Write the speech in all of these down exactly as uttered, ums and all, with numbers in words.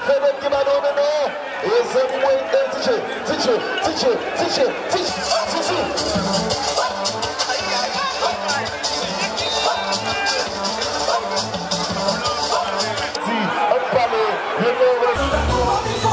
Se mwen ki ba nou mennen. E zanmi mwen, e DJ, DJ, DJ, DJ, DJ, DJ. Di, ann pale, yo gen yon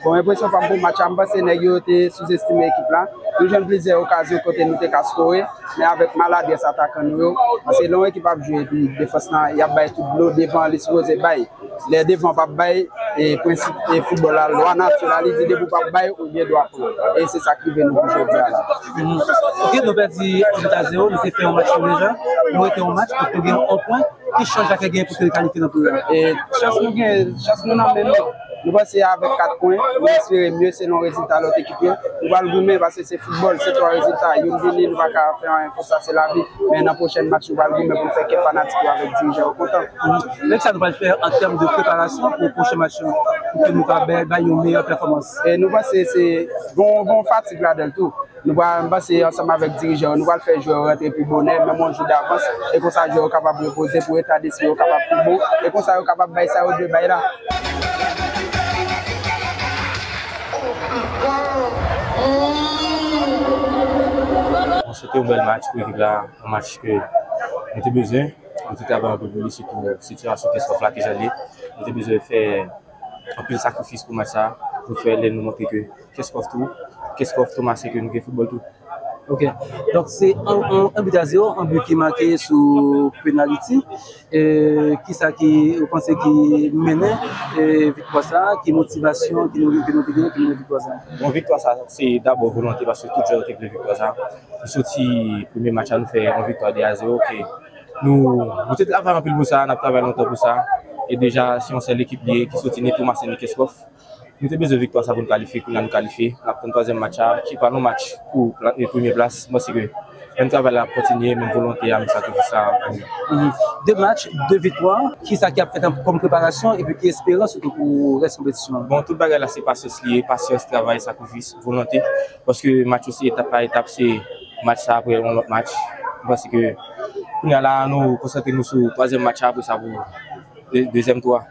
Bon, enpresyon pa m pou match la, m panse nèg yo te souzestime ekip la. Nou jwenn plizyè okazyon kote nou te ka skore, men avèk maladrès atakan nou yo, paske lè yon ekip ap jwe epi defans lan, y ap bay tout dlo devan, li sipoze bay. Lè devan p ap bay, e prensip e foutbòl la, lwa nati la, li di depi w p ap bay, ou gen dwa pran. E se sa k rive nou pou jodi a la. Mhm. Ok, nou pèdi yon but à zéro, nou te fè yon match nou deja, nou rete yon match, fòk nou gen yon pwen. Ki chans Jakmèl gen pou te kalifye nan poul la? E chans nou gen, chans nou nan men nou. Nou panse avèk kat pwen, nou espere mye selon rezilta lòt ekip yo. Nou pral goumen paske se foutbòl, se twa rezilta. Youn vini, nou pa ka fè anyen, konsa se lavi. Men nan pwochèn match, nou pral goumen pou n fè kè fanatik yo avèk dirijan yo kontan. Mhm. Men kisa nou pral fè an tèm de preparasyon pou pwochen match yo, pou ke nou ka bay, bay yon meyè pèfòmans? E nou panse se gon, gon fatig ladan l tou. Nou pral, m panse ansanm avèk dirijan yo, nou pral fè jwè yo rantre pi bonè, menm yon jou davans, e konsa jwè yo kapab repoze pou eta despri yo kapab pi bon, e konsa yo kapab bay sa yo dwe bay la. Nou swete yon bèl match pou ekip la, yon match ke nou te bezwen, nou te travay anpil pou li, sitou sitiyasyon Kenskòf la, kijan l ye, nou te bezwen fè anpil sakrifis pou match sa, pou fè lè nou montre ke Kenskòf tou, Kenskòf tou mase ke nou gen foutbòl tou. Ok. Donk se yon, yon, yon but à zéro, yon but ki make sou penaliti. E kisa ki ou panse ki mennen e viktwa sa, ki motivasyon ki nou, ki nou te genyen ki mennen viktwa sa? Bon, viktwa sa se dabò volonte paske tout jwè yo te vle viktwa sa. Nou soti premye match la, nou fè yon viktwa de a zewo ke nou, nou te travay anpil pou sa, n ap travay lontan pou sa. E deja se yon sèl ekip li ye ki soti ni Tomasen ni Kenskòf. Nou te bezwen viktwa sa pou n kalifye, kounye a nou kalifye. N ap tann twazyèm match la, ki pa yon match pou pla- e premye plas. M panse ke menm travay la ap kontinye, menm volonte a, menm sakrifis la ap kontinye. Mhm. De match, de viktwa. Kisa ki ap fèt an- kòm preparasyon epi ki esperans ou gen pou rès konpetisyon an? Bon, tout bagay la se pasyans li ye, pasyans, travay, sakrifis, volonte. Paske match yo se etap pa etap, se match sa apre yon lòt match. M panse ke kounye a la, nou konsantre nou sou twazyèm match la, apre sa pou de- dezyèm tou a.